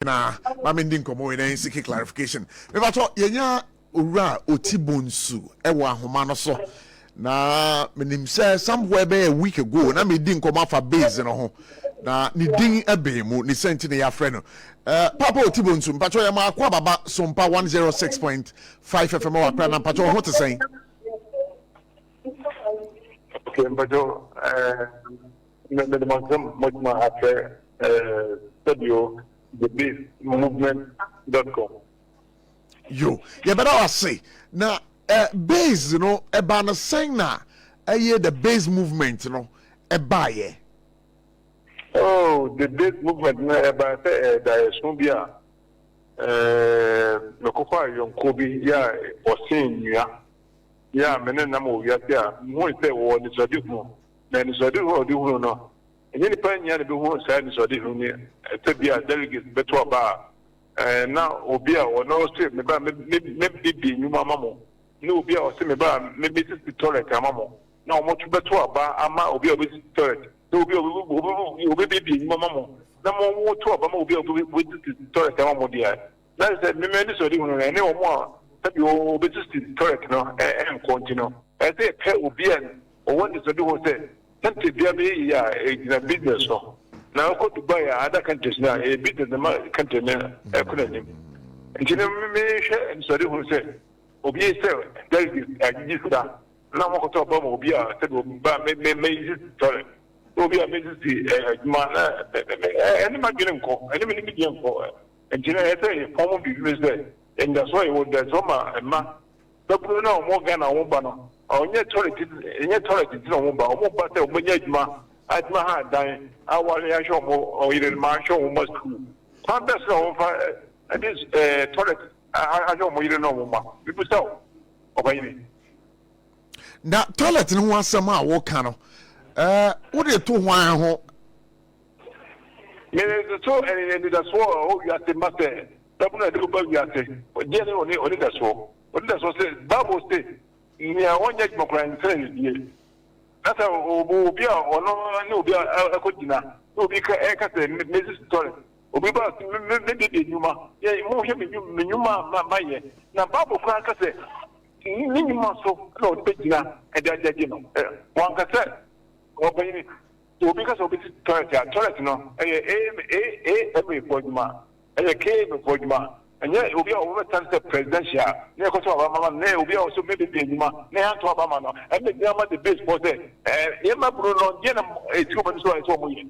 Na ma me ndi nkɔmmɔ wei na yɛn seek clarification. Mebatɔ yɛnya Owura Oti Bonsu ɛwɔ ahoma no so, na menim sɛ somewhere bɛyɛ a week ago na medi nkɔmmɔ afa base no ho na ne din ɛbɛn mu ne sɛnti na yɛafrɛ no. Papa Oti Bonsu, mpatwɔ yɛ maako ababa Sompa 106.5 FM wɔ Accra, na mpatwɔ ho te sɛn? Okay, mpatwɔ mede mo asɛm mɔtuma afrɛ studio the base movement dot com. Yo, yɛbɛda wo ase. Na base no ɛbaa no sɛn na ɛyɛ the base movement no ɛbaeɛ? Oh, the base movement no ɛbaa sɛ ɛyɛ daeɛso bi a mekɔkɔ ayɔnkoɔ bi yɛ a ɔsen nnua yɛ a me ne nam wɔ wiase a mehui sɛ wɔwɔ anisoadehunu, na anisoadehunu a ɔde hunu no, ɛnyɛ nnipa nyinaa na ɛbɛhu saa anisoadehunu no. Sɛ bi a delegates bɛto aba a, na obi a ɔno ɔse meba a mɛbie nnwuma ama mo, ne obi a ɔse meba a mɛsisi toilet ama mo, na wɔn nso bɛto aba ama obi a ɔbɛsisi toilet, na obi a ɔbɛbiebie nnwuma ama mo, na mo to aba ma obi a ɔbɛsisi toilet ama mo deɛ, na sɛ me m'anisoadehunu no ɛne wɔn a sɛbi wɔbɛsisi toilet no ɛnkɔ nti no, ɛsɛ sɛ yɛpɛ obi a ɔwɔ anisoadehunu sɛ country biara bɛyɛ yie a ɛgyina business so. Na wokɔ Dubai a other countries no a, ɛyɛ business na ɛma country no ɛkɔ n'anim. Nti no mehwɛ anisoadehunu sɛ obi sɛ delegates agyegye sika na wɔkɔtɔ aba ma obi a sɛbi obi ba mɛyi toilet na obi a mɛsisi adwuma na ɛne m'adwene nkɔ, ɛne me ne me deɛ nkɔ. Nti no ɛyɛ sɛ yɛfɔm biribi sɛ anidasoɔ a yɛwɔ anidasoɔ ma mma babunu no a wɔwɔ Ghana a wɔba no, ɔnyɛ toilet ɛnyɛ toilet nti na wɔba, wɔba sɛ wɔbɛnya adwuma atumi aha dan, aware, ahwɛ wɔn yerenom, ahwɛ wɔn mma sukuu. Kwan bɛn so na wɔfa ɛde toilet ahwɛ wɔn yere ne wɔn mma? Mebisa wo, ɔpanyini. Na toilet no ho asɛm a woka no, wode to hwan ho? Mede to anidasoɔ a ɛwɔ wiase ma sɛ babunu a ɛde ba wiase, deɛ ne ɔne onidasoɔ. Onidasoɔ sɛ, Bible se, nea ɔnyɛ adwuma koraa nsɛ anidie. Na sɛ obi a ɔno ne obi a ɛkɔ gyina, na obi ka ɛka sɛ mesi toilet, obi ba mebiebi nnwuma, yɛ monhwɛ me nnwuma a mayɛ. Na Bible koraa ka sɛ ne nnwuma so na ɔde bɛgyina ɛde agyagye no. Wanka sɛ ɔbɛnyini. Sɛ obi ka sɛ obesi toilet a, toilet no, ɛyɛ AAMA foɔ adwuma, ɛyɛ KMA foɔ adwuma. Ɛnyɛ obi a wɔbɛta no sɛ presidential na yɛkɔto aba ma no, na ɛyɛ obi a ɔsɛ mɛbɛbie nnwuma na yɛanto aba ma no. Ɛno na ɛgyina ma the base foɔ sɛ ɛɛ yɛn mmabunu no deɛ na ɛsi wɔn ani so a ɛsɛ wɔn yɛ.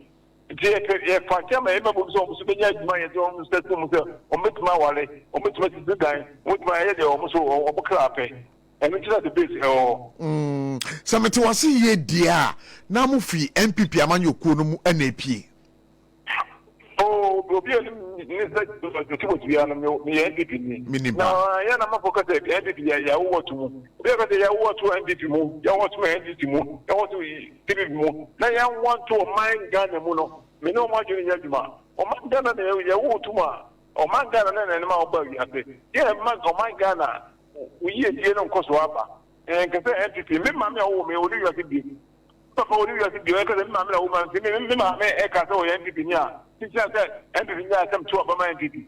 Nti yɛpɛ yɛfa nkyɛn ma yɛn mmabunu sɛ wɔn nso bɛnya adwuma yɛ sɛ wɔn nsa si wɔn sɛ wɔn bɛtumi aware, wɔn bɛtumi asisi dan, wɔn bɛtumi ayɛ deɛ wɔn nso wɔn kra pɛ. Ɛno nti na the base ɛwɔ hɔ. Mm, sɛ mete wase yie deɛ a, na mo firi NPP amanyɔkuo no mu na epie. Oh, obi a ne sɛ Timothy biara no, meyɛ NPP ni. Menim paa. Na yɛn na mafo ka sɛ NPP yɛ yɛawo ato mu. Obi a ka sɛ yɛawo ato NPP mu, yɛawo ato NDC mu, yɛawo ato CPP mu, na yɛanwo anto ɔman Ghana mu no, me ne wɔn adwene nyɛ adwuma. Ɔman Ghana na yɛwo to mu a, ɔman Ghana na na ɛma wɔba wiase. Yɛ ma ɔman Ghana wo yiedie no nkɔ so aba. Ɛnkɛ sɛ NPP, me maame a ɔwoo me, ɔnni wiase bio. Me papa ɔnni wiase bio, ɛnkɛ sɛ me maame na ɔwoo me, nti me maame ɛka sɛ ɔyɛ NPP ni a, kyinkyina sɛ NPP nyɛ asɛm to aba ma NPP.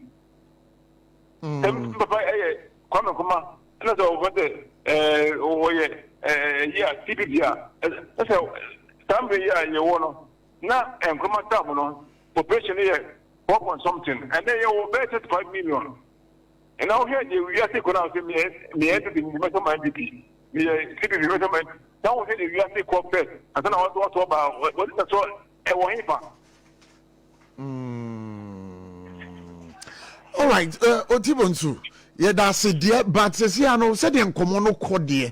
Sɛ me papa ɛyɛ Kwame Nkrumah, ɛna sɛ ɔfɛ sɛ ɛɛ ɔyɛ ɛyi a CPP a, ɛsɛ saa mmerɛ yi a yɛwɔ no, na Nkrumah tam no, population no yɛ 4 point something, ɛnɛ yɛwɔ bɛyɛ 35 million. Ɛna wohwɛ deɛ wiase kɔ no a sɛ meyɛ meyɛ NPP ni mɛsɛ ma NPP, meyɛ CPP mɛsɛ ma, na wohwɛ deɛ wiase kɔ first ansa na wɔde wɔto ɔba wɔde na so ɛwɔ he fa. All right, Otibo nso yɛda ase deɛ, but sɛsi ano sɛdeɛ nkɔmmɔ no kɔ deɛ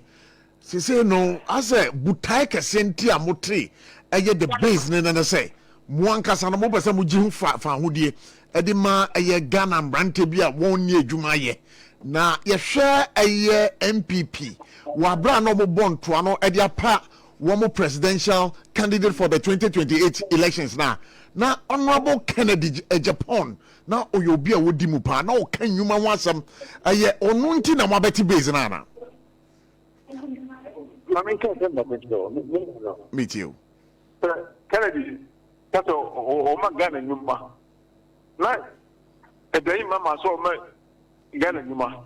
Sesei no, asɛ botae kɛseɛ nti a motee ɛyɛ the base no ne sɛ, mo ankasa no mopɛ sɛ mogye ho fa fahodie de ma ɛyɛ Ghana mmeranteɛ bi a wɔn nni adwuma yɛ. Na yɛhwɛ ɛyɛ NPP wɔ aberɛ a na wɔbɔ ntoa no de apa wɔn presidential candidate for the 2028 elections no a, na Honourable Kennedy Agyapong na ɔyɛ obi a ɔdi mu paa, na ɔka nnwuma ho asɛm. Ɛyɛ ɔno nti na moabɛte base no anaa? Maame nka asɛm baako nkyerɛ wo, me nua no. Metie o. Sɛ Kennedy ka sɛ ɔma Ghana nnwuma na Ibrahim Mahama sɛ ɔma Ghana nnwuma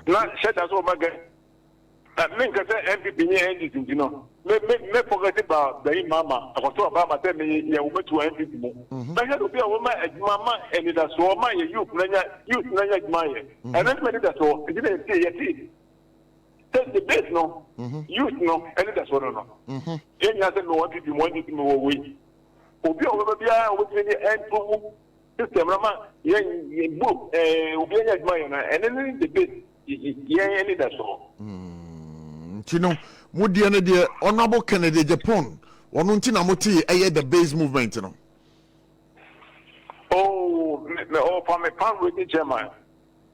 na hyɛ da sɛ ɔma Ghana na menka sɛ NPP ne NDC nti no me me me focus ba Ibrahim Mahama akɔto aba ama sɛ me yɛ wɔmatu NPP mu. Mɛhwɛ obi a wɔma adwuma ma anidasoɔ ma yɛ youth na nya youth na nya adwuma yɛ. Ɛno ne m'anidasoɔ nti na yɛte yɛte sɛ the base no youth no anidasoɔ no no. Yɛn nyinaa sɛ mewɔ NPP mewɔ NDC mewɔ wei. Obi a ɔbɛba biara a wɔbɛtumi de improve system no ma yɛn yɛn bu ɛɛ obi anya adwuma yɛ no ɛne ne the base yɛn anidasoɔ. Nti no mo deɛ no deɛ Honourable Kennedy Agyapong ɔno nti na mo te ɛyɛ the base movement no. Oh, me me ɔfa me fundraising chairman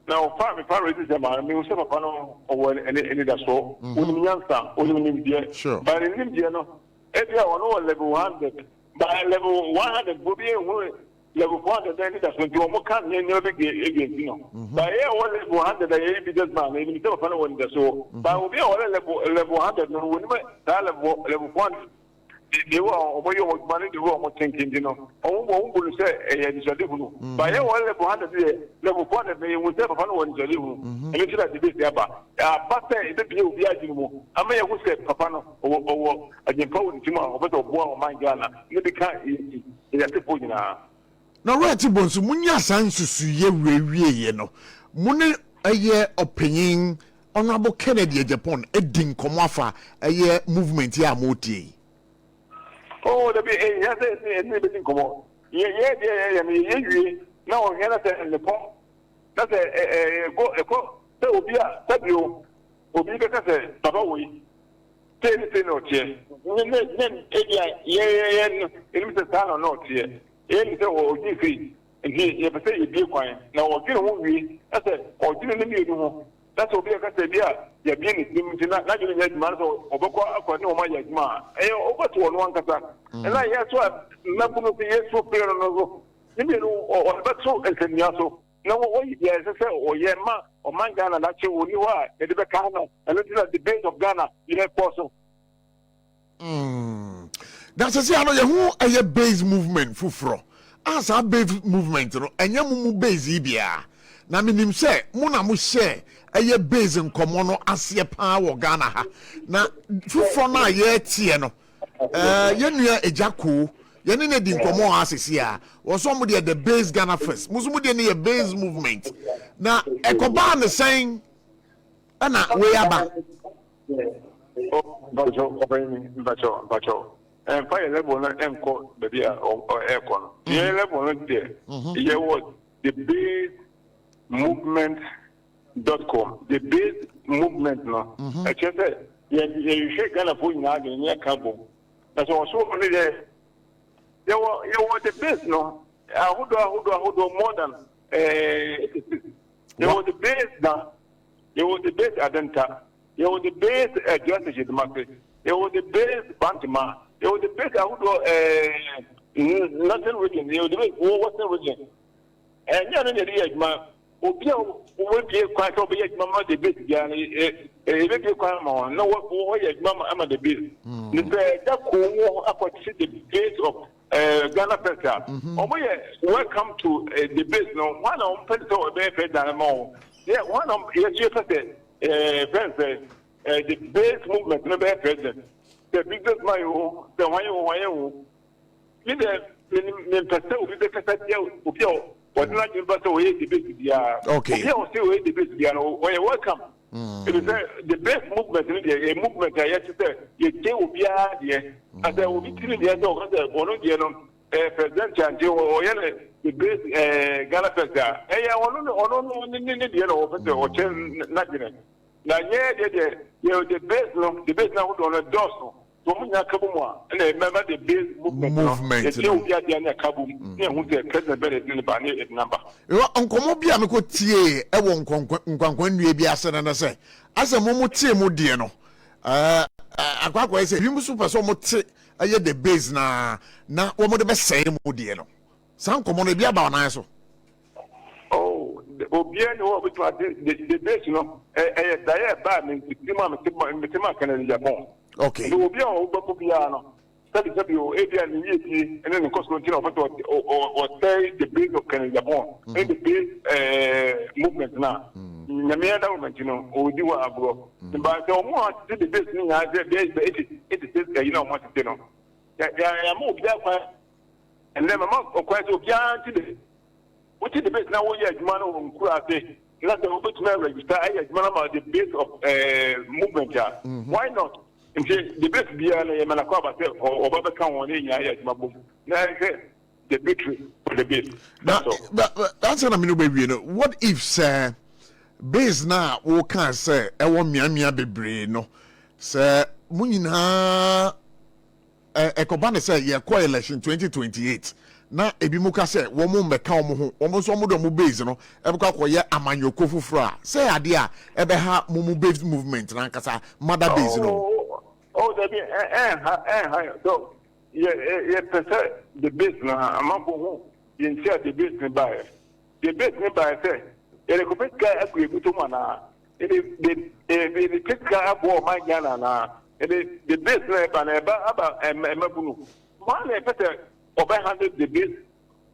na ɔfa me fundraising chairman mi sɛ papa no ɔwɔ ɛne anidasoɔ onim nyansa onim nimdeɛ ba ne nimdeɛ no ebi a ɔno wɔ level 100 ba level 100 bo bi ehu level 400 na anidasoɔ nti wɔn ka nneɛma bi ge against no ba yɛ wɔ level 100 a yɛyɛ business man na enim sɛ papa no wɔ anidasoɔ ba obi a ɔwɔ level 100 no wɔnim saa level 400 de wɔ a wɔyɛ wɔn adwuma ne de wɔ wɔn tenten no wɔn bu no sɛ ɛyɛ anisoadehunu ba yɛ wɔ level 100 yɛ level 400 no yɛhu sɛ papa no wɔ anisoadehunu ɛno nti na de bɛsi aba sɛ ɛbɛbie obi adwene mu ama yɛhu sɛ papa no ɔwɔ adwempa wɔ ne tirim a ɔpɛ sɛ ɔboa ɔman Ghana ne bi ka yɛasefoɔ nyinaa. Na Right Bonsu, munya saa nsusuyɛ wiewieɛ no, mo ne ɛyɛ ɔpanyin Honourable Kennedy Agyapong adi nkɔmmɔ afa ɛyɛ movement yi a motie yi? Oh, dabi, ɛhia sɛ ɛne bɛdi nkɔmmɔ. Yɛ deɛ yɛyɛ no yɛyɛ wie na ɔhwɛ na sɛ ne kɔ na sɛ ɛkɔ ɛkɔ sɛ obi a sɛbio obi bɛka sɛ papa wei sei ne sei na ɔteɛ ne ne ne ebi a yɛyɛ no ɛnim sɛ saa na ɔna ɔteɛ yɛnim sɛ ɔdwene sei nti yɛpɛ sɛ yɛbie kwan na ɔdwene ho wie na sɛ ɔdwene ne mmienu ho na sɛ obi a ɛka sɛ bi a yɛabie ne tirim nti na n'adwene nyɛ adwuma no sɛ ɔbɛkɔ akɔ ne wɔn ayɛ adwuma a ɛyɛ ɔbɛto ɔno ankasa ɛna yɛ so a mmabunu so yɛ so pere no no so ne mmienu ɔbɛto nsɛnnua so na wɔyi deɛ ɛsɛ sɛ ɔyɛ ma ɔman Ghana n'akyi ɔni hɔ a yɛde bɛka no ɛno nti na the base of Ghana yɛ kɔ so. Na sɛsɛ ano yɛho ɛyɛ base movement foforɔ a saa base movement no ɛnyɛ mo mu base yi biara na menim sɛ mo na mo hyɛ ɛyɛ base nkɔmmɔ no aseɛ paa wɔ Ghana ha na foforɔ no a yɛteɛ no yɛn nua Agya Koo yɛne no di nkɔmmɔ wɔ asese a wɔsɔ mo deɛ the base Ghana first mo nso mo deɛ no yɛ base movement na ɛkɔbaa ne sɛn ɛna wei aba. Mpakyɛw, ɔpanyin, mpakyɛw, mpakyɛw. Ɛmfa yɛ level no nkɔ baabi a ɛrekɔ no. Yɛn level no deɛ, yɛwɔ the base movement dot com. The base movement no, ɛkyerɛ sɛ yɛhwehwɛ Ghanafoɔ nyinaa adwene ne yɛka bom. Na sɛ ɔso no deɛ, yɛwɔ the base no ahodoɔ ahodoɔ ahodoɔ more than 86. Yɛwɔ the base na yɛwɔ the base Adenta. Yɛwɔ the base Aduase Hyedumase. Yɛwɔ the base Bantama. Yɛwɔ the base ahodoɔ Northern region. Yɛwɔ the base wɔ Western region. Ɛnyɛ no na yɛde yɛ adwuma. Obi a wɔbɛbie kwan sɛ ɔbɛyɛ adwuma ma the base biara no yɛbɛbie kwan ma wɔn na wɔyɛ adwuma ama the base. Ne sɛ ɛda kɔn mu akɔte the base of Ghana first a wɔn yɛ welcome to the base no wɔn na wɔn pɛ sɛ ɔbɛyɛ president ma wɔn. Yɛ wɔn na yɛ so yɛ pɛ sɛ fɛn sɛ the base movement no bɛyɛ president. Sɛ business man yi o, sɛ hwan yi o, hwan yi o. Mi dɛ mi mpɛ sɛ obi bɛkasa tia obi a wɔde n'adwene ba sɛ ɔyɛ the base biara. Obi a ɔsɛ ɔyɛ the base biara no ɔyɛ welcome. Ebi sɛ the base movement no deɛ yɛ movement a yɛte sɛ yɛtie obiara deɛ. Na sɛ obi tiri deɛ sɛ ɔka sɛ ɔno deɛ no president a nti ɔyɛ no the base Ghana first a ɛyɛ ɔno ɔno no ne deɛ na ɔpɛ sɛ ɔkyɛ n'adwene. Na nyɛ deɛ yɛ the base no the base no ahodoɔ no dɔɔso. So wɔn nyinaa ka bom a ɛna ɛmɛma the base movement no yɛtie obi adeɛ ne ɛka bom ne ɛho sɛ president bɛn na ɛde ne ba ne ɛde naba. Nkɔmmɔ bi a mekɔ tie ɛwɔ nkwankwan nnua bi ase no ne sɛ asɛ mo mo tie mo deɛ no akɔ akɔyɛ sɛ ebi nso pɛ sɛ wɔn te ɛyɛ the base na na wɔn de bɛsɛe mo deɛ no saa nkɔmmɔ no ebi aba ɔnan so. Oh, obiara ni hɔ a obetumi ate the base no ɛyɛ daeɛ ɛbaa me tirim a mete ma Kennedy Agyapong. Okay. Nti obi a ɔbɛkɔ biara no. Sɛbi sɛbi o, ebia ne yiedie ne ne nkɔsoɔ nti na ɔpɛ sɛ ɔsɛe the base of Kennedy Agyapong ne the base movement no a, Nyame adawoma nti no, ɔredi hɔ agorɔ. But sɛ wɔn a wɔatete the base no nyinaa sɛ bɛyɛ 86 ayi na wɔn atete no, yɛama obiara kwan, ɛnnɛ mama kwan sɛ obiara nte the Wote the base na woyɛ adwuma no wɔ nkura ase na sɛ wobɛtumi aregister ayɛ adwuma no ama the base of movement a, why not? Nti the base biara no yɛma no akɔ aba sɛ ɔba bɛka ho na yɛn nyinaa yɛ adwuma bom na yɛhwɛ the victory for the base. That's all. Na ansa na mene wobɛwie no, what if sɛ base no a wokaa sɛ ɛwɔ mmeammea bebree no, sɛ mo nyinaa Ɛkɔba no sɛ yɛkɔ election 2028 na ebinom ka sɛ wɔn mmɛka wɔn ho, wɔn nso wɔde wɔn base no bɛkɔ akɔyɛ amanyɔkuo foforɔ a, sɛ ɛyɛ adeɛ a ɛbɛha mo mo base movement no ankasa, mother base no? Oh, oh, dabi, ɛnha, ɛnha. So, yɛ, yɛpɛ sɛ the base no, amanfoɔ hu deɛ nti a the base no baeɛ. The base no baeɛ sɛ yɛde kɔpɛ sika agu yɛn bɔtɔ mu anaa? Yɛde de yɛde pɛ sika aboa ɔman Ghana anaa? Yɛde the base na ɛba na ɛba aba mmabunu. Hwan na ɛpɛ sɛ ɔbɛ handle the base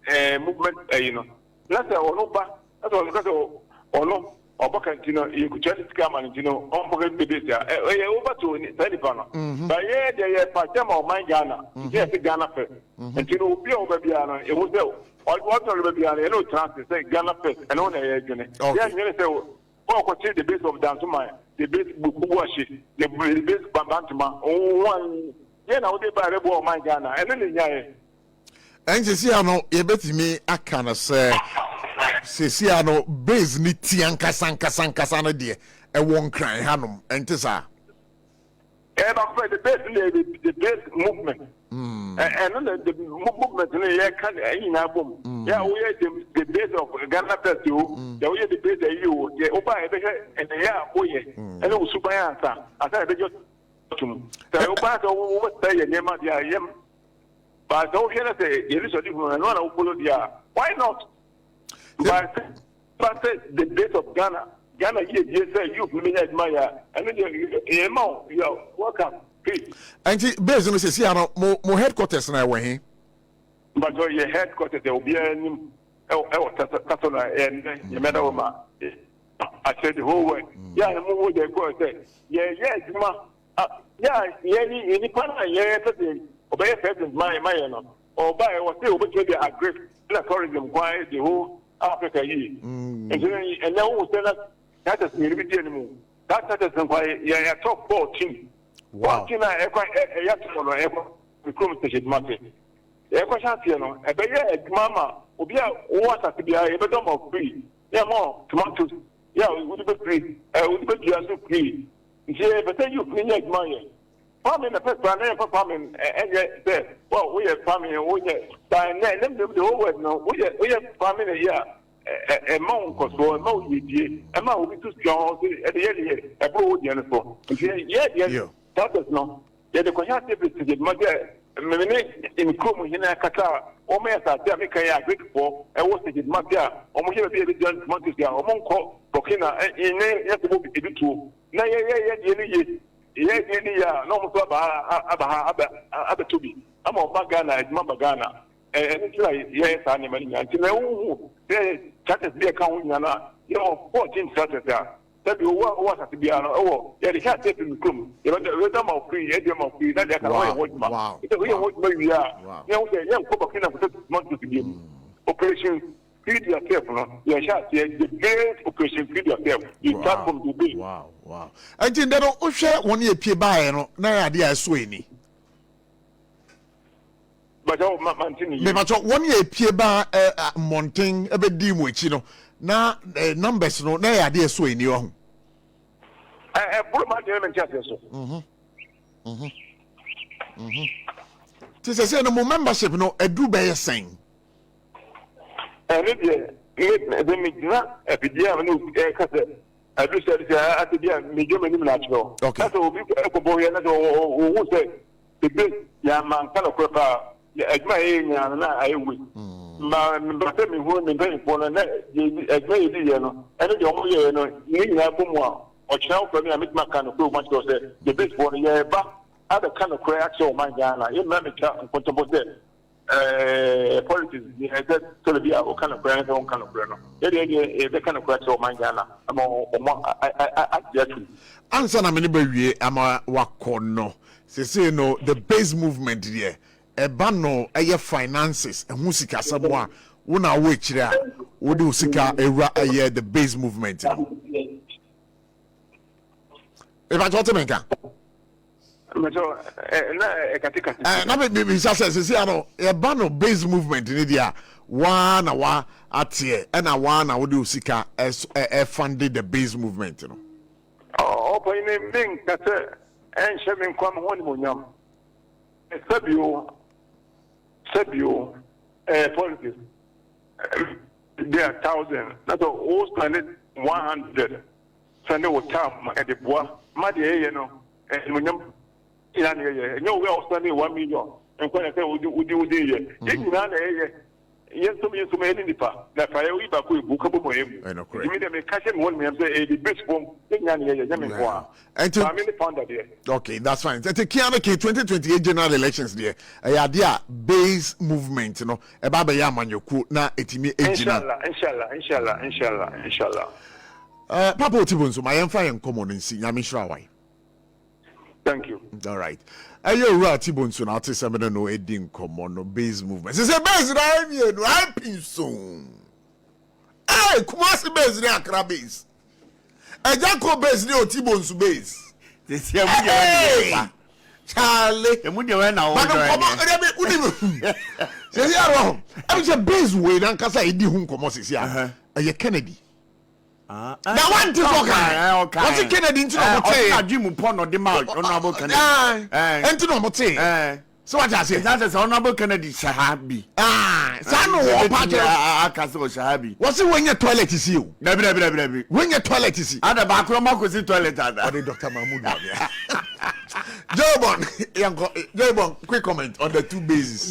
ɛɛ movement ɛyi no? Na sɛ ɔno ba na sɛ ɔno ka sɛ ɔno ɔbɔ ka nti no yɛkutua ne sika ama no nti no ɔmpɔkɛ the base a ɛyɛ over to saa nipa no. Ba yɛ deɛ yɛ pa kyɛ ma ɔman Ghana nti yɛse Ghana first. Nti no obi a ɔba biara no ɛhu sɛ ɔtena ɔba biara no yɛne ɔtena ase sɛ Ghana first ɛno na ɛyɛ adwene. Yɛnnwene sɛ wɔkɔkyere the base of Dansoman, the base Bukubuahye, the base Bantama, ho yɛ na wode ba ɛbɛboa ɔman Ghana, ɛno na ɛnyaeɛ. Ɛn sesia no yɛbɛtumi aka no sɛ sesia no base ne ti ankasa ankasa ankasa no deɛ ɛwɔ Nkran hanom, ɛnte saa? Ɛyɛ baako pɛ, the base no yɛ the base movement. Ɛno na the movement no yɛ ka nyinaa bom. Yɛ a woyɛ the base of Ghana first o, yɛ woyɛ the base ayi o, yɛ woba a yɛbɛhwɛ ɛnɛyɛ a woyɛ ɛne wo suban ansa ansa yɛbɛgye atum. Sɛ woba sɛ wobɛsɛ yɛ nneɛma deɛ a yɛm ba sɛ wohwɛ na sɛ yɛne sɔde hunu ɛno na wofolo deɛ a why not? Ba Ba sɛ the base of Ghana Ghana yie die sɛ youth no bɛnya adwuma yɛ a ɛno deɛ yɛ ma wo you are welcome please. Ɛnti base no sɛsi ano mo mo headquarters no ɛwɔ he? Mpakyɛw yɛ headquarters ɛ obiara nim ɛwɔ ɛwɔ Taso na ɛyɛ nnɛ yɛ mɛda wɔ ma akyerɛ the whole world yɛ a mo ho deɛ kɔɔ sɛ yɛ yɛ adwuma yɛ a yɛ ne nipa no a yɛ pɛ sɛ ɔbɛyɛ president ma yɛ ma yɛ no ɔba yɛ wɔ sɛ ɔbɛtumi de agric na tourism kwan the whole Africa yie. Nti no ɛnɛ wohu sɛ na charters mmienu bi di anim. Saa charters no kwa yɛ yɛatɔ 14. 14 a ɛkɔ ɛyɛ atɔ no ɛkɔ me kurom sɛhyɛ adwuma ase. Yɛkɔ hyɛ aseɛ no ɛbɛyɛ adwuma ama obi a wowɔ asase biara yɛbɛdɔ ma free. Na yɛma tomatoes yɛ a wode bɛfiri wode bɛdua nso free. Nti yɛpɛ sɛ youth no nyɛ adwuma yɛ. Farming na first na yɛmfa farming ɛnyɛ sɛ well woyɛ farming wonyɛ but ɛnɛ ɛnɛ mmom the whole world no woyɛ woyɛ farming ɛyɛ a ɛma wo nkɔsoɔ ɛma wo yiedie ɛma obi so sua hɔ sɛ ɛde yɛ deɛ ɛboro wo deɛ no so nti yɛ deɛ process no yɛde kɔhyɛ ase firi sɛ dwuma sɛ mmemme ne nkurom hene akasa a wɔn yɛ asase a meka yɛ agric-foɔ ɛwɔ sɛ dwuma sɛ a wɔn hyɛ baabi a yɛbɛdua tomatoes a wɔn nkɔ Burkina ne yɛ sɛ bɔ ebi tuo na yɛyɛ yɛ deɛ no yie Yɛyɛ adwuma bi yie a na wɔn nso aba ha aba ha abɛ abɛtɔ bi ama ɔba Ghana adwuma ba Ghana. Ɛno nti na yɛyɛ saa nneɛma no nyinaa. Nti na wohu sɛ tractors bi a ɛka ho nyinaa no a yɛwɔ 14 tractors a sɛbi owó a ɔwɔ asase biara no ɛwɔ yɛde hyɛ aseɛ firi me kurom yɛbɛda yɛbɛda ma ofiri yɛde ma ofiri na deɛ aka no wɔyɛ ho adwuma. Nti woyɛ ho adwuma wie a na yɛhu sɛ yɛnkɔ Burkina nkɔtɔ tomatoes bio. Operation Feed yourself no yɛ hyɛ aseɛ the great operation feed yourself you start from the base. Wow wow ɛnti ndɛ no wohwɛ wɔn yɛ pie baayɛ no na yɛ adeɛ a ɛso ani. Bàtà ma ma nti ni yie. Mepatɔ wɔn yɛ pie ba ɛ mmɔnten ɛbɛdi mu akyi no na ɛ numbers no na yɛ adeɛ ɛso ani ɔho. Ɛ ɛboro ma deɛ mi nti aseɛ so. Mhm mhm mhm ti sɛ sɛ no mo membership no ɛduru bɛyɛ sɛn. Ɛno deɛ, me, sɛ megyina afidie a me ne obi ɛka sɛ adu sɛ adu sɛ asɛ bi a medwa m'anim na akyerɛ wo. Na sɛ obi kɔbɔ hwɛ na sɛ ɔhu sɛ ebe yɛ ama nka nokorɛ paa adwuma a yɛyɛ nyinaa no na ayɛ waste. Ma meba sɛ mehu me mpanyinfoɔ no na adwuma yɛdi yɛ no ɛne deɛ wɔn yɛɛ no ne nyinaa bɔ mu a ɔkyena wofrɛ me a metumi aka nokorɛ wɔ mu akyerɛ wo sɛ the base foɔ no yɛreba. Abɛka nokorɛ akyerɛ ɔman Ghana. Yɛ mmra mɛtwa nkontompo sɛ ɛɛ politics deɛ ɛsɛ tɔrɔ bi a woka nokorɛ ne sɛ wonka nokorɛ no. Yɛ deɛ deɛ yɛbɛka nokorɛ akyerɛ ɔman Ghana ama wɔn agye atum. Ansa na me ne bɛwie ama wakɔ no, seesei no the base movement deɛ ɛba no ɛyɛ finances ɛho sikasɛm a wo na wowɔ akyire a wode wo sika awura ɛyɛ the base movement no. Mepakyɛ wote me nka? Na mebisa sɛ sɛsi ano yɛba no base movement ne deɛ a waa na wa ateɛ ɛna waa na wode wo sika ɛfande the base movement no. Ɔpanyin ne menka sɛ ɛnhyɛ me nkwa me ho animonyam sɛbio sɛbio ɛyɛ politics deɛ 1,000 na sɛ wo spend 100 sɛ ne wo tam ɛde boa ma deɛ ɛyɛ no animonyam nyinaa na ɛyɛ. Ɛnyɛ wo a wo spend 1 million nkwa na sɛ wodi wodi wodi yɛ yɛn nyinaa na ɛyɛ. Yɛn nsom yɛne nipa na fa yɛ oyi baako ebu ka bɔ mu ɛmu. Ɛnokorɛ. Nti mi deɛ meka hyɛ mi hɔ nimonyam sɛ ɛyɛ the base fom yɛn nyinaa na ɛyɛ, nyɛ me nko a. Ɛnti maame ne founder deɛ. Okay, that's fine. Nti kia no ke 2028 general elections deɛ ɛyɛ adeɛ a base movement no ɛba abɛyɛ amanyɔkuo na ɛtumi egyina. Inshallah, inshallah, inshallah, inshallah, inshallah. Papa Otibo nso ma yɛmfa yɛn nkɔmmɔ no nsi. Nyame nhyira wae. Thank you. All right, ɛyɛ owura Atibo nso na ɔte sɛ mene no edi nkɔmmɔ no. Base movement sɛ base na ayɛ mmienu ayɛ pinson. Ɛɛ, Kumasi base ne Accra base, Ɛgya base ne Otibo nso base. Sisi emu deɛ wɛ ne yɛ fa. Charlie. Emu deɛ wɛ na Bano wɔdɔ nkɔmɔ yɛ. Ɛdɛ bi wunim sisi arɔ ɛbi sɛ base wei nankasa edi ho nkɔmɔ sisi a ɛyɛ Kennedy na wante sɛ ɔka wɔsi Kennedy nti na ɔmo tee. Ɔsi adwi mu pɔ na ɔde ma Honourable Kennedy. Ɛnti na ɔmo tee sɛ wate aseɛ. Ɛsan sɛ Honourable Kennedy hyɛ ha bi. Saa na wɔ pa kyerɛ. Aka sɛ ɔhyɛ ha bi. Wɔsi wɔnyɛ toilet si o. Dabi, dabi, dabi, dabi. Wɔnyɛ toilet si. Ada baako ɔmo akɔsi toilet ada. Ɔde Dr Mahmood Bawumia. Joybon, yankɔ Joybon, quick comment on the two bases.